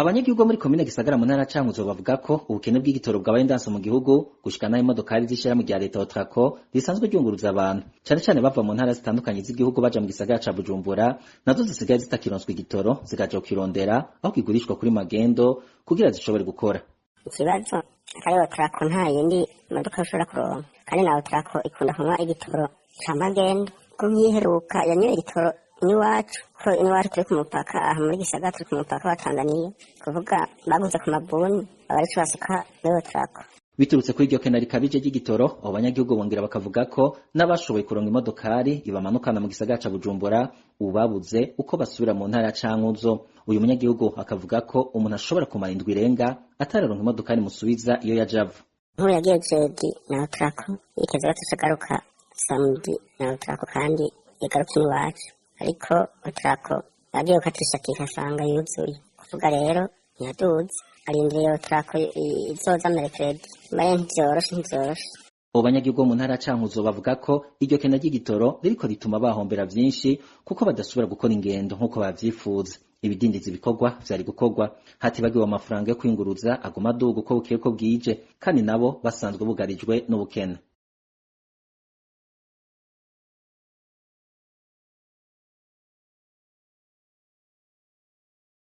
Abanyagihugu bo muri komine Gisagara mu ntara ya Cankuzo bavuga ko ubukene bw'igitoro bwabaye ndanse mu gihugu, gushika n'aho imodokari z'ishirahamwe rya leta Otraco risanzwe ryunguruza abantu cane cane bava mu ntara zitandukanye z'igihugu baja mu gisagara ca Bujumbura, nazo zisigaye zitakironswa igitoro, zikaja kukirondera aho kigurishwa kuri magendo kugira zishobore gukora. Ikibazo atari Otraco, nta yindi modoka ushobora kuronka, kandi na Otraco ikunda kunywa igitoro ca magendo. Ko nk'iheruka yanyoye igitoro n'iwacu, ko iwacu turi ku mupaka, aha muri Gisagara turi ku mupaka wa Tanzania, kuvuga baguze ku mabuni aba arico basuka muri Otraco. Biturutse kuri iryo kena rikabije ry'igitoro, abo banyagihugu bongera bakavuga ko n'abashoboye kuronka imodokari ibamanukana mu gisagara ca Bujumbura ubu babuze uko basubira mu ntara ya Cankuzo. Uyu munyagihugu akavuga ko umuntu ashobora kumara indwi irenga atararonka imodokari imusubiza iyo yaje ava. Nk'ubu yagiye jeudi na Otraco, yiteze ko tuzogaruka samedi na Otraco, kandi igaruka iwacu, ariko Otraco yagiye gukatisha asanga yuzuye, kuvuga rero ntiyaduze, arindiriye Otraco izoza mercredi. Mbaye ntivyoroshe, ntivyoroshe. Abo banyagihugu bo mu ntara ya Cankuzo bavuga ko iryo kena ry'igitoro ririko rituma bahombera vyinshi, kuko badasubira gukora ingendo nk'uko bavyifuza. Ibidindiza ibikorwa vyari gukorwa, hatibagiwe amafaranga yo kwiyunguruza aguma aduga uko bukeye uko bwije, kandi nabo basanzwe bugarijwe n'ubukene.